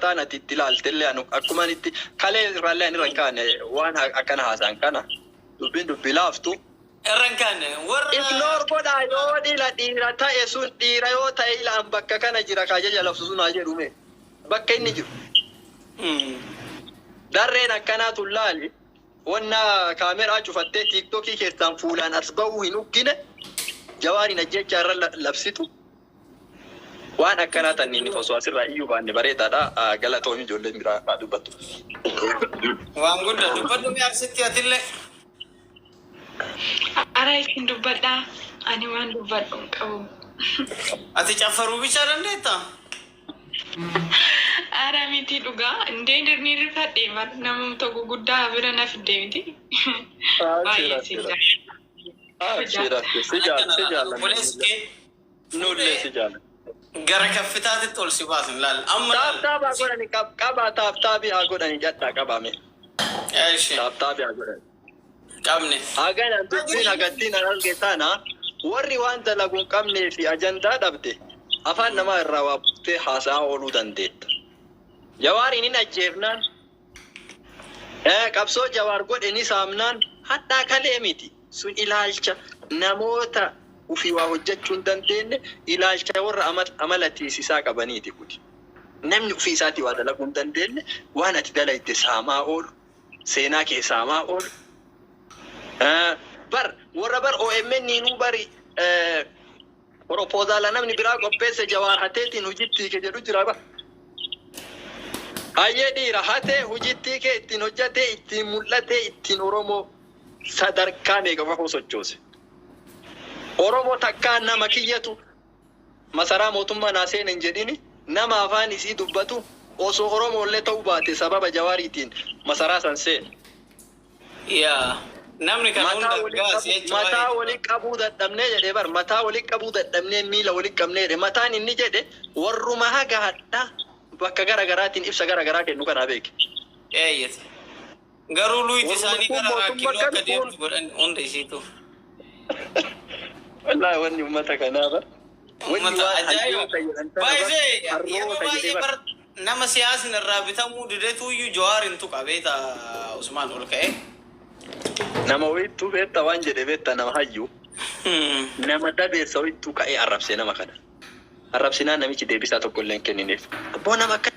Akkaataan ati itti ilaaltellee anu akkumaan itti kalee irraallee ani irra hin kaane waan akkana haasa'an kana dubbiin dubbii laaftu. Irra hin kaane. Warra. Ignore godhaa yoo dhila dhiira ta'e sun dhiira yoo ta'e ila an bakka kana jira ka ajaja labsu sun haa jedhu mee bakka inni jiru. Darreen akkanaa tun laali wonna kaameraa cufattee tiiktokii keessaan fuulaan as ba'uu hin uggine Jawaariin ajjeechaa irra labsitu. Waan akkanaa tanniin osoo asirraa iyyuu baanne bareedaadha. Galatoomi, ijoolleen biraa haa dubbattu. Waan guddaa dubbadhu mee Arsitti atillee. Ara isin dubbadhaa, ani waan dubbadhu hin qabu. Ati caffaruu bichaa dandeettaa? Ara miti, dhugaa indee ni rifadhe bar, nama tokko guddaa bira na fidde miti. Baay'ee isin jaalladha. Si jaallanna. Obboleessi kee Nullee si jaallanna. gara kaffitaatitti ol si baasun laal. Amma laal. Tap tap haa godhani, qabaa, tap tapii haa godhani, jadhaa qabame. Eeshi. Tap tapii haa godhani. Qabne. Hagana dubbiin hagattiin an arge tana, warri waan dalagu hin qabnee fi ajandaa dhabde afaan namaa irraa waa buuftee haasa'aa ooluu dandeetta. Jawaariin hin ajjeefnaan, qabsoo Jawaar godhe ni saamnaan hadhaa kalee miti. Sun ilaalcha namoota ufii waa hojjechuu hin dandeenye, ilaalcha warra amala tiisisaa qabaniiti kuni. Namni ufii isaatii waa dalaguu hin dandeenye waan ati dalayde saamaa oolu, seenaa kee saamaa oolu. Bar warra bar OMN nuu bari proposala namni biraa qopheesse Jawaar hateetiin hojiitti hiike jedhu jira bar. Hayyee, dhiira hatee hojiitti hiike, ittiin hojjatee, ittiin mul'atee, ittiin Oromoo sadarkaa meeqa qofoo sochoose. Oromoo takkaa nama kiyyatu masaraa mootummaa naa seene hin jedhini, nama afaan isii dubbatu osoo Oromoollee ta'uu baate sababa Jawaariitiin masaraa san seene. Yaa. Namni kana Mataa hunda wali gaas qabu, jechuun mataa wali qabuu dadhabnee jedhe bar, mataa wali qabuu dadhabnee miila wali qabnee jedhe. Mataan inni jedhe warruma haga hadhaa bakka gara garaatiin ibsa gara garaa kennu kanaa beeke. Eeyyate. Garuu luyti Warruma isaanii kun gara mootummaa raakkiiloo akka kan deemtu godhan hunda isiitu. Wallaahi wanni uummata kanaa bar. Wanni Uummata waan ajaa'iba. hayyoota jedhan tana bar Baay'ee yeroo harroota jedhe baay'ee bar. bar nama siyaasni irraa bitamuu didetuuyyuu Jawaar hin tuqa beeta Usmaan ol ka'ee. Nama wayittuu beekta waan jedhe beekta, nama hayyuu. Nama dabeessa wayittuu ka'ee arrabse nama kana. Arrabsinaan namichi deebisaa tokko illee hin kennineef. Abboo, nama akkana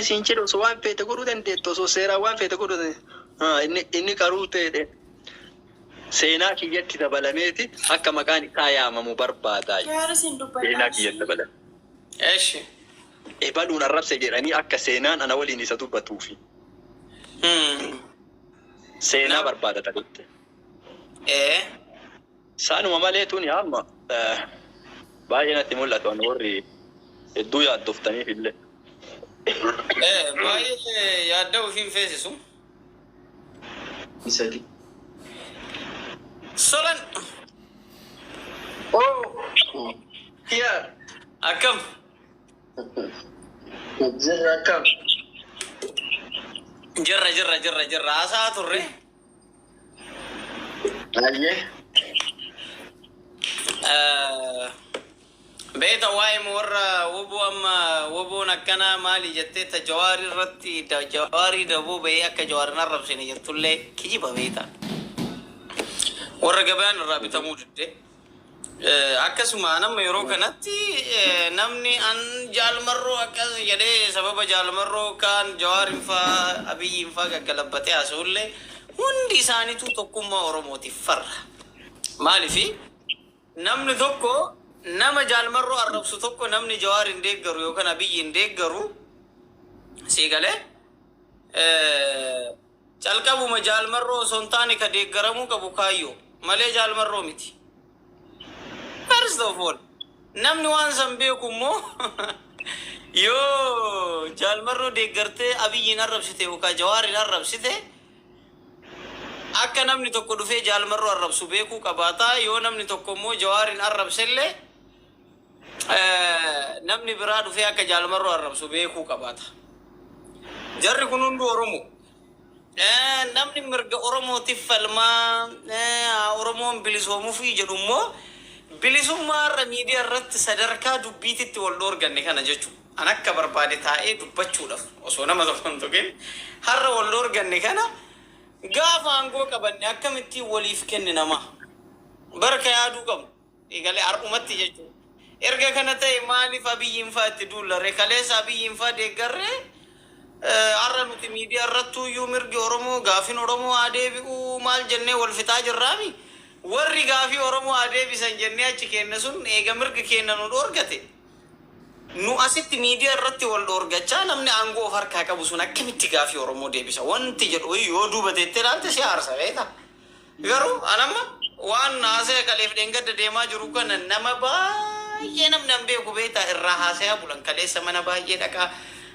siin jedhu osoo waan feete godhuu dandeettu, osoo seeraan waan feete godhuu dandeettu. Inni qaruu ta'e seenaa kiyyatti dabalameeti akka maqaan isaa yaamamu barbaadaa. Jawaar isin dubbadhaa. Seenaa kiyyatti dabalame. Eshi. Ebaluun arrabse jedhanii akka seenaan ana waliin isa dubbatuufi. Seenaa barbaadata jette. Ee. Saanuma malee tuni amma baay'ee natti mul'atu ani warri hedduu yaaddoftaniif illee. Ee, baay'ee yaadda ofiin feesisu. Sadi. Solan. Oh, yeah. Akkam? Jirra, akkam? Jirra, jirra, jirra, jirra, haasaa turre. Ayyee. Beeta, waa'ee warra woboo amma woboon akkanaa maali jettee ta Jawaarii irratti Jawaarii daboo bahee akka Jawaarin arrabsine jettullee kijiba beeta. Warra gabaan irraa bitamuu didde. Akkasuma nama yeroo kanatti namni an Jaalmarroo akkas jedhee sababa Jaalmarroo kaan Jawaarin faa Abiyyiin faa gaggalabbatee haasa'ullee hundi isaaniitu tokkummaa Oromootiif farra. Maalifi namni tokko nama Jaalmarroo arrabsu tokko namni Jawaar hin deeggaru yookaan Abiyyi hin deeggaru sii galee calqabuma Jaalmarroo osoo hin taane ka deeggaramuu qabu kaayyoo malee Jaalmarroo miti. First of all, namni waan san beeku immoo yoo Jaalmarroo deeggartee Abiyyiin arrabsite yookaan Jawaariin arrabsite akka namni tokko dhufee Jaalmarroo arrabsu beekuu qabaata. Yoo namni tokko immoo Jawaariin arrabsellee namni biraa dhufee akka Jaalmarroo arrabsu beekuu qabaata. Jarri kun hunduu Oromoo. Namni mirga Oromootiif falmaa Oromoon bilisoomuufii jedhu immoo bilisummaa har'a miidiyaa irratti sadarkaa dubbiititti wal dhoorganne kana jechuudha. An akka barbaade taa'ee dubbachuudhaaf osoo nama tokko hin tuqin har'a wal dhoorganne kana gaafa aangoo qabanne akkamittiin waliif kenni nama barka yaaduu qabnu eegalee har'umatti jechuudha. Erga kana ta'e maaliif Abiyyiin fa'aa itti duullarre, kaleessa Abiyyiin fa'aa deeggarree, har'a nuti miidiyaa irrattuu iyyuu mirgi Oromoo, gaafin Oromoo haa deebi'uu maal jennee wal fixaa jirraami. Warri gaafii Oromoo haa deebisan jennee achi kenne sun eega mirga keenya nu dhoorgate. Nu asitti miidiyaa irratti wal dhoorgachaa, namni aangoo of harkaa qabu sun akkamitti gaafii Oromoo deebisa wanti jedhu yoo duuba teettee ilaalte si aarsa, beektaa. Garuu anamma waan haasaya kaleef dheengadda deemaa jiru kana nama baay'ee namni an beeku, beektaa, irraa haasayaa bulan. Kaleessa mana baay'ee dhaqaa,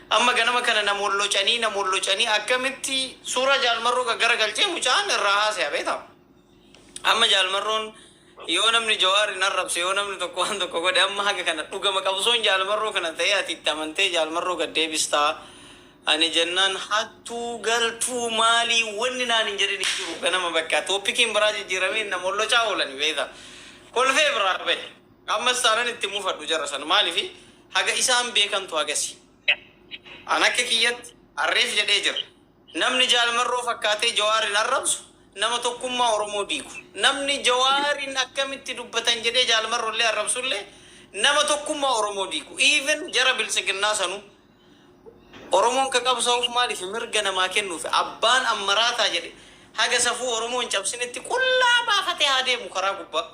amma ganama kana namoon locanii akkamitti suura Jaalmarroo gaggaragalchee mucaan irraa haasaya, beektaa. Amma Jaalmarroon yoo namni Jawaar hin arrabse, yoo namni tokko waan tokko godhe, amma haga kana dhugama qabsoon Jaalmarroo kana ta'ee ati itti amantee Jaalmarroo gad deebistaa ani jennaan, hattuu galtuu maalii wanni naan hin jedhin hin jiru. Ganama bakka topiciin biraa jijjiiramee namoon locaa oolan, beektaa, kolfee biraa bahe. Ammas taanan itti mufadhu jara san, maalifi haga isaan beekantu hagasi. An akka kiyyatti harreef jedhee jira. Namni Jaalmarroo fakkaatee Jawaarin arrabsu nama tokkummaa Oromoo diigu. Namni Jawaarin akkamitti dubbatan jedhee Jaalmarroollee arrabsullee nama tokkummaa Oromoo diigu. Even jara Biltsiginnaa sanuu, Oromoon ka qabsaa'uuf maaliif? Mirga namaa kennuuf. Abbaan ammaraataa jedhe haga safuu Oromoo hin cabsinitti qullaa baafatee haa deemu karaa gubbaa.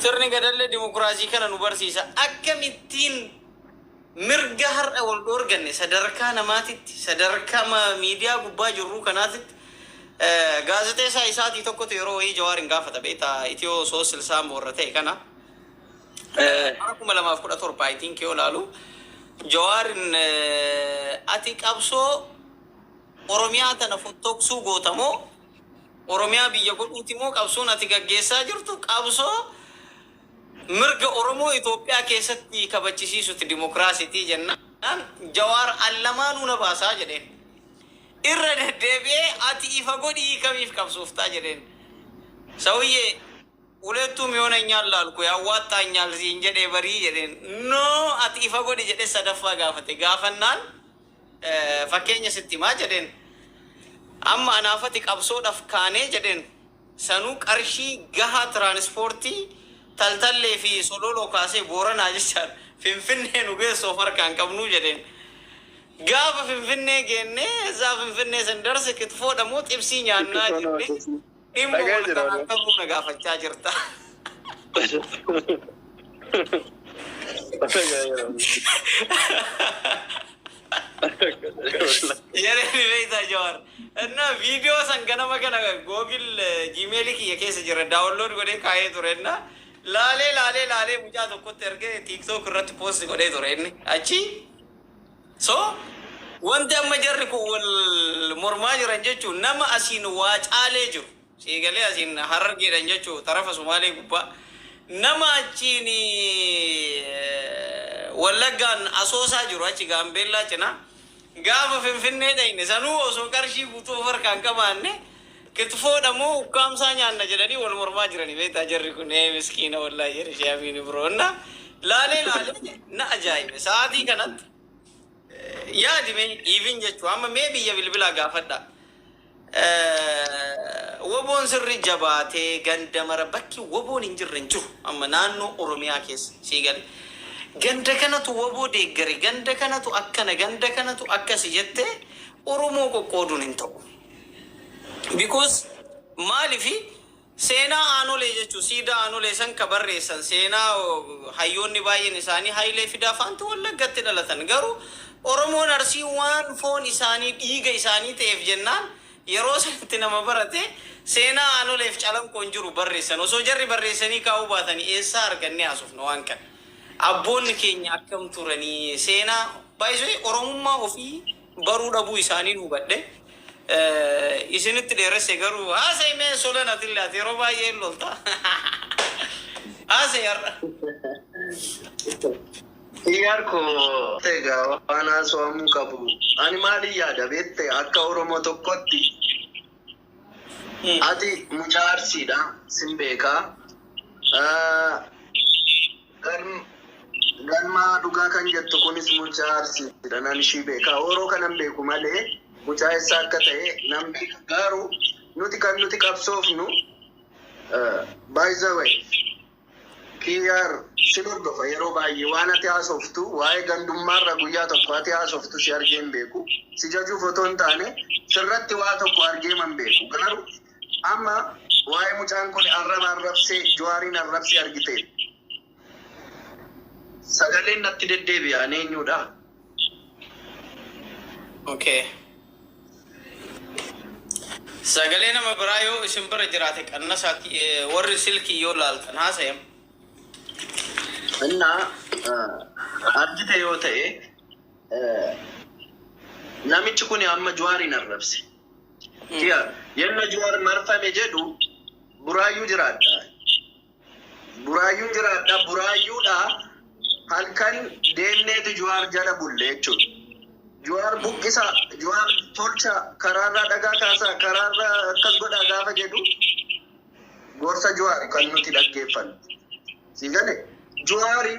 Sirni gadallee dimokiraasii kana nu barsiisa. Akkamittiin mirga har'a wal dhoorganne sadarkaa namaatitti, sadarkaa miidiyaa gubbaa jirruu kanaatitti, gaazexeessaa isaatii tokkotu yeroo wayii Jawaar hin gaafata, beektaa, Itiyoo 360 warra ta'e kana. Bara 2017, I think, yoo ilaalu Jawaarin, ati qabsoo Oromiyaa tana fottoqsuu gootamoo, Oromiyaa biyya godhuuti moo, qabsoon ati gaggeessaa jirtu qabsoo mirga Oromoo Itoophiyaa keessatti kabachisiisuti, dimokiraasiitii jennaan, Jawaar allamaanuu na baasaa jedheen. Irra deddeebi'ee ati ifa godhii kamiif qabsooftaa jedheen. ሰውዬ ሁለቱም ይሆነኛል አልኩ፣ ያዋጣኛል siin jedhee barii jedheen. No, ati ifa godhi jedhee sadaffaa gaafate. Gaafannaan fakkeenya sitti himaa jedheen. Amma anaafati qabsoodhaaf kaanee jedheen, sanuu qarshii gahaa tiraanispoortii Taltallee fi Sololoo kaasee Booranaa jechaan Finfinnee nu geessu of harkaan qabnuu jedheen. Gaafa Finfinnee geennee እዛ Finfinnee ስንደርስ ክትፎ ደግሞ ጥብስ nyaannaa jennee dhimma Dhagaa wal jira. karaa qabuu na gaafachaa jirta. Dhagaa jira. Jedheen, beektaa, Jawaar. እና viidiyoo san ganama kana Google Gmailii kiyya keessa jira, download godhee kaa'ee ture እና laalee laalee laalee mucaa tokkotti ergee TikTok irratti post godhee ture inni achi. So wanti amma jarri kun wal mormaa jiran jechuun nama asiin waa caalee jiru siigalee, asiin Harargeedhan jechuun tarafa Sumaalee gubbaa, nama achiin Wallaggaan Asoosaa jiru, achi Gaambeellaa cinaa, gaafa Finfinnee dhayne sanuu osoo qarshii guutuu of harkaan qabaanne ክትፎ moo ukkaamsaa nyaanna jedhanii wal mormaa jiranii, beektaa, jarri kun. Ee, miskiina wallaahi jedhe shaamiin biroo እና laalee laalee na ajaa'ibe. Sa'aatii kanatti yaadime even jechuu amma mee biyya bilbilaa gaafadha. Woboon sirri jabaatee ganda mara bakki woboon hin jirre hin jiru amma naannoo Oromiyaa keessa, sii gale. Ganda kanatu woboo deeggare, ganda kanatu akkana, ganda kanatu akkasi jettee Oromoo qoqqooduun hin ta'u. Because maalifi seenaa Aanolee jechuun siidaa Aanolee san ka barreessan seenaa hayyoonni baay'een isaanii Hayilee Fidaa faantu Wallaggatti dhalatan, garuu Oromoon Arsii waan foon isaanii dhiiga isaanii ta'eef jennaan yeroo sanatti nama barate seenaa Aanoleef Calanqoon jiru barreessan. Osoo jarri barreessanii kaa'uu baatanii eessaa argannee haasofna waan kana? Abboonni keenya akkam turanii? Seenaa baay'isee Oromummaa ofii baruu dhabuu isaanii nu hubadhe. Isinitti dheeresse, garuu haasa'e mee solan atille ati yeroo baay'ee hin lolta. Haasa'e har'a. Xiyyaar koo, egaa waan haasawamuu qabu. Ani maalin yaada beekte? Akka Oromoo tokkotti ati mucaa Arsiidha, sin beekaa. Galmaa dhugaa kan jettu kunis mucaa Arsiidha. Nan ishii beeka. Oroo kanan beeku malee mucaa eessaa akka ta'e nan beeka. Garuu nuti kan nuti qabsoofnu, by the way, Kiyyaar sin hordofa yeroo baay'ee. Waan ati haasoftu waa'ee gandummaarra guyyaa tokko ati haasoftu si argee hin beeku. Si jajuuf otoo hin taane sirratti waa tokko argee man beeku. Garuu amma waa'ee mucaan kun arraba arrabsee, Jawaariin arrabsee argite. Sagaleen natti deddeebi'an eenyudha? Okay. Sagalee nama biraa yoo isin bira jiraate qannasaati, warri silkii yoo laaltan haasa'em. Innaa argite yoo ta'e, namichi kun amma Jawaariin arrabse. Kiya yenna Jawaar marfame jedhu Buraayyuu jiraadha. Buraayyuun jiraadha. Buraayyuudha halkan deemneetu Jawaar jala bulle jechuudha. Jawaar buqqisa, Jawaar tolcha, karaarraa dhagaa kaasaa, karaarraa akkas godhaa gaafa jedhu gorsa Jawaar kan nuti dhaggeeffannu. Si galee? Jawaari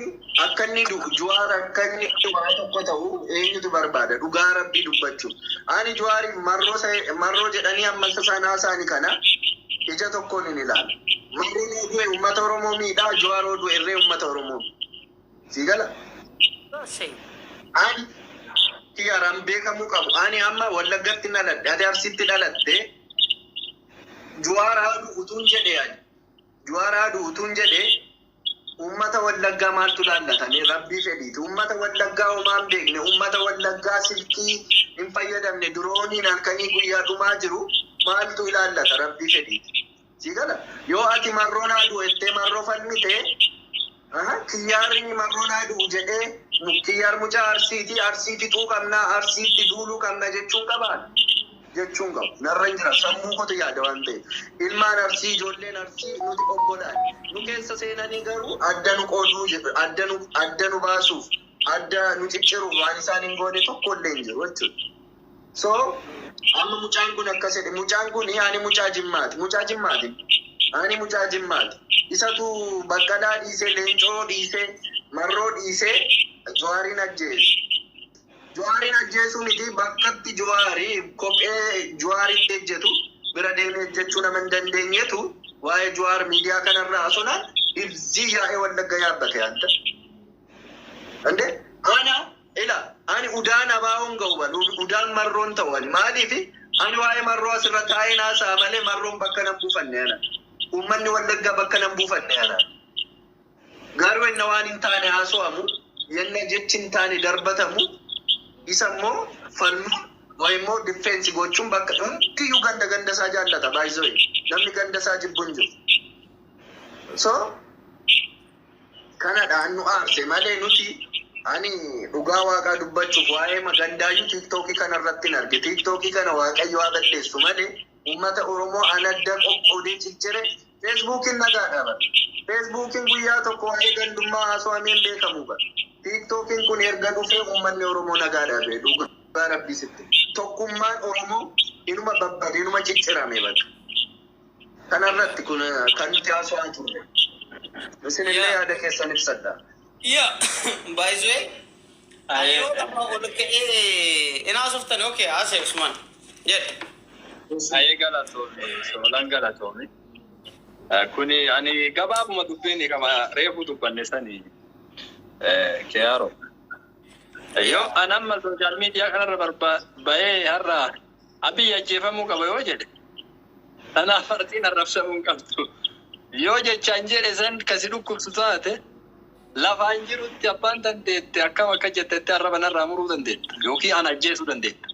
akka inni du'u, Jawaar akka inni waa tokko ta'u eenyutu barbaada dhugaa Rabbii dubbachuu? Ani Jawaari marroo marroo jedhanii amma isaan haasa'ani kana ija tokkoon hin ilaalu. Marroon yoo du'e uummata Oromoo miidhaa, Jawaar yoo du'e irree uummata Oromoo. Si gala? Ani kiyyaaraan beekamuu qabu. Ani amma Wallaggatti dhaladhe, ati Arsitti dhalatte. Jawaar haa du'u utuun jedhee ani. Jawaar haa du'u utuun jedhee uummata Wallaggaa maaltu laallatanii Rabbii fedhiiti. Uummata Wallaggaa homaa hin beekne, uummata Wallaggaa silkii hin fayyadamne, dirooniin halkanii guyyaa dhumaa jiru maaltu ilaallata Rabbii fedhiiti. Si gala? Yoo ati marroon haa du'u jettee marroo falmite, Kiyyaarri marroon haa du'u jedhee Kiyyaar mucaa Arsiiti, Arsii fixuu qabna, Arsiitti duuluu qabna jechuun qabaan. Jechuun qabu. Narra hin jira. Sammuu kotu yaada waan ta'eef. Ilmaan Arsii, ijoolleen Arsii nuti obbolaan. Nu keessa seenanii garuu adda nu qooduu, adda nu baasuuf, adda nu cicciruuf waan isaan hin goone tokko illee hin jiru jechuudha. So, amma mucaan kun akkas jedhe. Mucaan kun ani mucaa Jimmaati. Mucaa Jimmaati. Ani mucaa Jimmaati. Isatu Baqqalaa dhiisee, Leencoo dhiisee, Marroo dhiisee, Jawaariin ajjeese. Jawaariin ajjeesuu miti, bakkatti Jawaarii kophee Jawaaritti ejjetu bira deemee ejjechuu nama hin dandeenyetu waa'ee Jawaar miidiyaa kanarraa sonaan ibzii yaa'ee Wallagga yaabbate yaadda. Ande ana ila ani udaan abaawoon ga'u bal udaan marroon ta'u ani maaliifi ani waa'ee marroo asirra taa'ee naasa'a malee marroon bakka nan buufanne ana. Uummanni Wallaggaa bakka nan buufanne ana. Garuu inni waan hin taane haasa'amu, yenna jechi hin taane darbatamu, isa immoo falmu wayi immoo defense gochuun bakka hundiyyuu ganda ganda isaa jaallata baay'isoo, namni ganda isaa jibbu hin jiru. So kanadha nu aarse malee nuti ani dhugaa Waaqaa dubbachuuf waa'ee magandaayyuu TikTokii kana irratti hin arge. TikTokii kana Waaqayyo haa balleessu malee uummata Oromoo an adda qoqqoodee ciccire Facebookiin nagaadha bara. Facebookiin guyyaa tokko waa'ee gandummaa haasawamee hin beekamu bara. TikTokiin kun erga dhufee uummanni Oromoo nagaa dhabe dhugaa Rabbii sitti. Tokkummaan Oromoo inuma babbade, inuma ciccirame bakka. Kanarratti kun kan nuti haasawaa turre. Isinillee yaada keessan ibsadha. Yeah, by the way, ani yoo amma ol ka'ee in haasoftan, okay, haasa'e Usman. Jedhe. Ayee, galatoome, Soolan, galatoome. Kuni ani gabaabuma dubbiin kama reefu dubbanne sani keyaaro. Yoo an amma social media kanarra bahee har'a Abiy ajjeefamuu qaba yoo jedhe, tanaaf Arsiin arrabsamuu hin qabdu. Yoo jechaan jedhe san kasi dhukkubsu taate, lafaan jirutti abbaan dandeette akkam akka jettetti arraba narraa muruu dandeetta yookiin ana ajjeesuu dandeetta.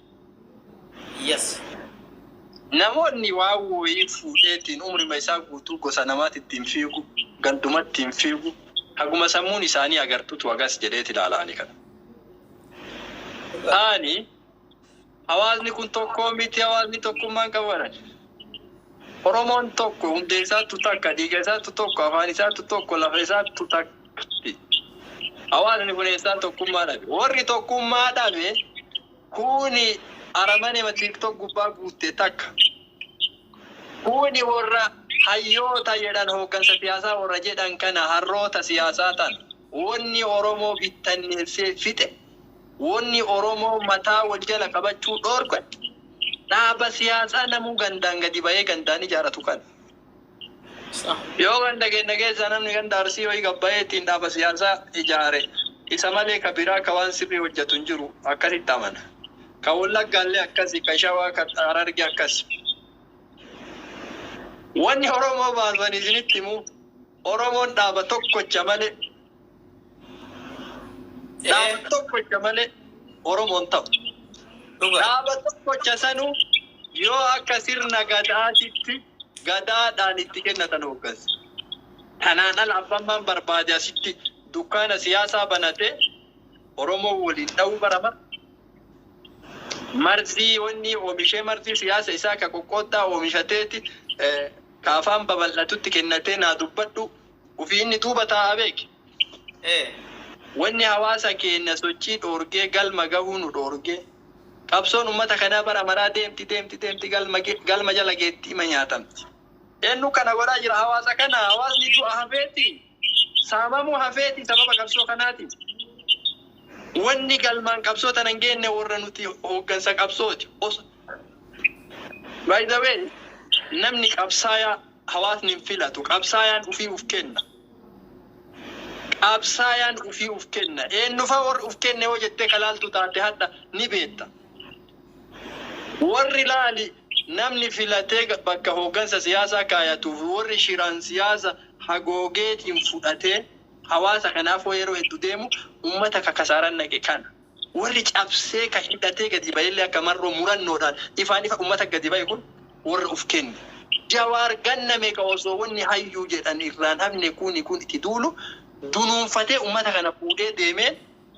Namoonni waan wayii fuudheetiin umrima isaa guutuu gosa namaatti ittiin fiigu, gandumatti ittiin fiigu, haguma sammuun isaanii agartutu hagas jedheeti ilaalaani kana. Ani hawaasni kun tokkoo miti, hawaasni tokkummaan qabu jedhan. Oromoon tokko, hundee isaattu takka, dhiiga isaattu tokko, afaan isaattu tokko, lafa isaattu takkatti. Hawaasni kun eessaan tokkummaa dhabe? Warri tokkummaa dhabe kuni aramanema TikTok gubbaa guutte takka. Kuni warra hayyoota jedhan, hooggansa siyaasaa warra jedhan kana, harroota siyaasaa tan. Wanni Oromoo bittanneessee fixe, wanni Oromoo mataa wal jala qabachuu dhoorge, dhaaba siyaasaa namuu gandaan gadi bahee gandaan ijaaratu kana. Yoo ganda keenya keessa namni ganda Arsii wayii gabbayee ittiin dhaaba siyaasaa ijaare, isa malee ka biraa ka waan sirrii hojjetu hin jiru akkasitti amana. Ka Wallaggaallee akkasi, ka Shawaa, ka Harargee akkasi. Wanni Oromoo baasan isinitti himu, Oromoon dhaaba tokkocha malee, dhaaba tokkocha malee Oromoon ta'u. Dhaaba tokkocha sanuu yoo akka sirna gadaatitti gadaadhaan itti kennatan hooggansa. Kanaan ala abbaan barbaade asitti dukkaana siyaasaa banatee Oromoo waliin dha'uu barama. Marzii wanni oomishee marzii siyaasa isaa ka qoqqooddaa oomishateeti ka afaan babal'atutti kennatee naa dubbadhu ufii inni duuba taa'aa beeki. Wanni hawaasa keenya sochii dhoorgee galma gahuu nu dhoorgee qabsoon uummata kanaa bara maraa deemti deemti deemti galma jala geetti ima nyaatamti. Eenyu kana godhaa jira hawaasa kana? Hawaasni du'a hafeeti. Saamamuu hafeeti sababa qabsoo kanaati. Wanni galmaan qabsoo tana hin geenne warra nuti hooggansa qabsooti. By the way, namni qabsaayaa hawaasni hin filatu. Qabsaayaan ufii uf kenna. Qabsaayaan ufii uf kenna. Eenyufa warri uf kenne yoo jettee kalaaltu taate hadha ni beekta. Warri laali namni filatee bakka hooggansa siyaasaa kaayatuuf warri shiraan siyaasa hagoogeetiin fudhatee hawaasa kanaaf yeroo hedduu deemu uummata kakasaaran naqe kana. Warri cabsee ka hidhatee gadi ba'ellee akka marroo murannoodhaan ifaan ifa uummata gadi ba'e kun warra uf kenne. Jawaar ganna meeqa osoo wanni hayyuu jedhan irraan hafne kuni kun itti duulu dunuunfatee uummata kana fuudhee deemee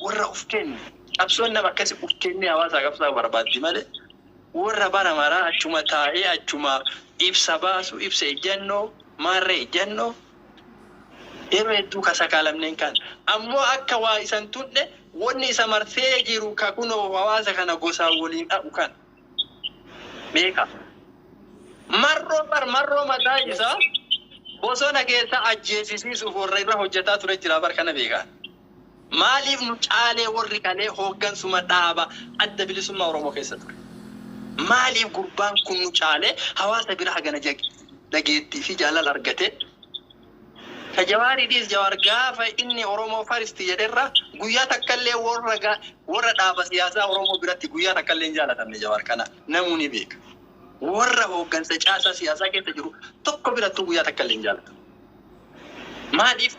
warra uf kenne. Qabsoon nama akkasi uf kennee hawaasa qabsaa barbaaddi malee warra bara maraa achuma taa'ee achuma ibsa baasu, ibsa ejjannoo, maarree ejjannoo yeroo hedduu kasakaalamneen kan ammoo akka waa isan tunne wanni isa marsee jiru ka kunoo hawaasa kana gosaan waliin dha'u kan beeka. Marroo bar marroo mataa isaa bosona keessa ajjeesisiisuuf warra irra hojjetaa ture jira bar kana beekaa. Maaliif nu caalee warri kalee hooggansuma dhaaba Adda Bilisummaa Oromoo keessa ture? Maaliif gurbaan kun nu caalee hawaasa bira hagana dhageettii fi jaalala argate? Ka Jawaariidhis Jawaar gaafa inni Oromoo first jedherra guyyaa takkallee warra dhaaba siyaasaa Oromoo biratti guyyaa takkallee hin jaalatamne Jawaar kana namuu ni beeka. Warra hooggansa caasaa siyaasaa keessa jiru tokko birattuu guyyaa takkallee hin jaalatamu. Maaliif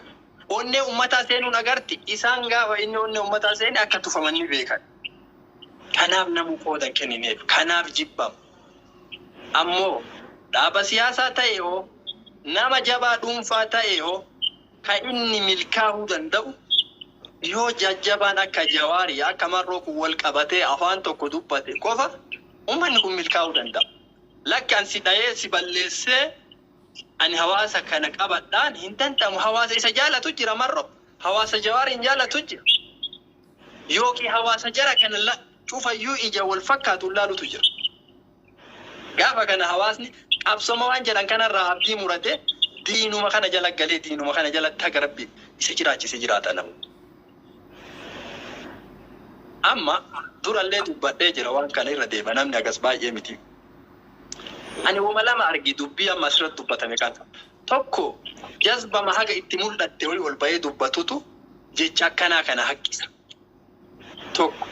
onnee uummataa seenuun agarti isaan gaafa inni onnee uummataa seene akka tufaman ni beekan. Kanaaf namuu qooda hin kennineef. Kanaaf jibbamu. Ammoo dhaaba siyaasaa ta'e hoo nama jabaa dhuunfaa ta'e hoo ka inni milkaa'uu danda'u yoo jajjabaan akka Jawaarii akka Marroo kun wal qabatee afaan tokko dubbate qofa uummanni kun milkaa'uu danda'a. Lakki an si dha'ee si balleessee ani hawaasa kana qabadhaan hin danda'amu. Hawaasa isa jaalatu jira Marroo. Hawaasa Jawaariin jaalatu jira. Yookiin hawaasa jara kana cufayyuu ija wal fakkaatu laalutu jira. Gaafa kana hawaasni qabsoma waan jedhan kanarraa abdii murate diinuma kana jala galee diinuma kana jalatti haga rabbi isa jiraachise jiraata namu. Amma durallee dubbadhee jira waan kana irra deema namni agas baay'ee miti. Ani wama lama argi dubbii amma asirratti dubbatame kana. Tokko jazbama haga itti mul'atte wali ol bahee dubbatutu jecha akkanaa kana haqqisa. Tokko.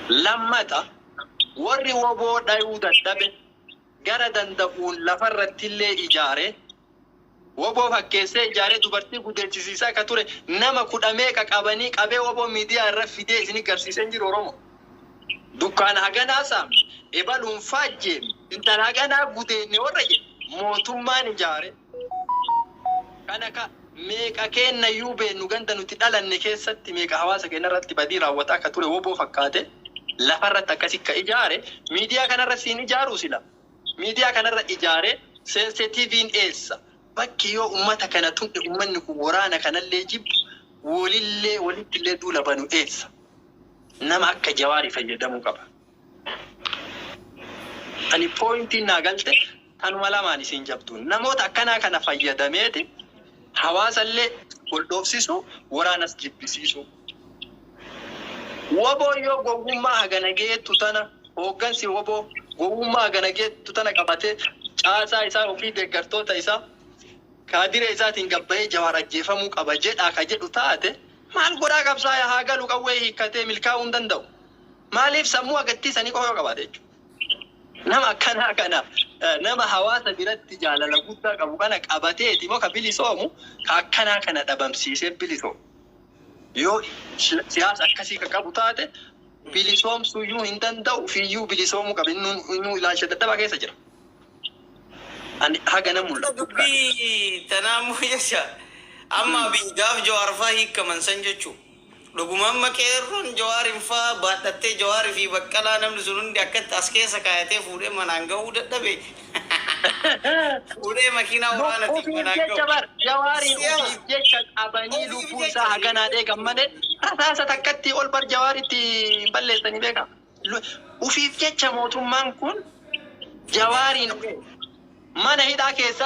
Lammata warri woboo dhayuu dadhabe gara danda'uun lafarrattillee ijaare woboo fakkeessee ijaaree dubartii gudeechisiisaa akka ture nama kudha meeqa qabanii qabee woboo miidiyaa irra fidee isin garsiisee hin jiru Oromoo. Dukkaana haganaa saamne, ebaluun faajjeeme, intala haganaa gudeenne warra jedhe mootummaan ijaare. Kana ka meeqa kennayyuu beennu ganda nuti dhalanne keessatti meeqa hawaasa keenya irratti badii raawwataa akka ture woboo fakkaate lafarratti akkasi ka ijaare miidiyaa kanarra siin ijaaruu sila. Miidiyaa kanarra ijaare seensitiiviin eessa? Bakki yoo uummata kana tunne uummanni kun waraana kanallee jibbu walillee walittillee duula banu eessa? Nama akka Jawaarii fayyadamuu qaba. Ani pointiin naa galte tanuma lamaan isin jabdu. Namoota akkanaa kana fayyadameeti Hawaasallee wal dhoofsisu, waraanas jibbisiisu. Woboo yoo gowwummaa hagana geettu tana, hooggansi woboo gowwummaa hagana geettu tana qabatee caasaa isaa ofii deeggartoota isaa kaadire isaatiin gabbayee Jawaar ajjeefamuu qaba jedhaa ka jedhu taate, maal godhaa qabsaa'aa haa galu qawwee hiikkatee milkaa'uu hin danda'u. Maaliif sammuu agarsiisanii qofa yoo qabaate jechuudha. Nama akkanaa kana, nama hawaasa biratti jaalala guddaa qabu kana qabateeti moo ka bilisoomu ka akkanaa kana dhabamsiisee bilisoomu. Yoo siyaasa akkasii ka qabu taate bilisoomsuyyuu hin danda'u, fiiyyuu bilisoomuu qaba, innuu ilaalcha dadhabaa keessa jira. Ani haga nan mul'atu. Dubbii tanaammoo jecha amma Abiy gaaf Jawaar faa hiikkaman san jechuu. Dhuguma amma qeerroon Jawaarin faa baadhattee Jawaarii fi Baqqalaa namni sun hundi akkatti as keessa kaayatee fuudhee manaan gahuu dadhabe. Fuudhee makiinaa waraanatiin Ofiif manaan jecha gahu. bar Jawaariin Siyaasa. ofiif jecha qabanii Ofiif lubbuu jecha isaa haganaa dheegan malee rasaasa takkatti ol bar Jawaaritti hin balleessanii beeka. Ofiif jecha mootummaan kun Jawaariin mana hidhaa keessatti.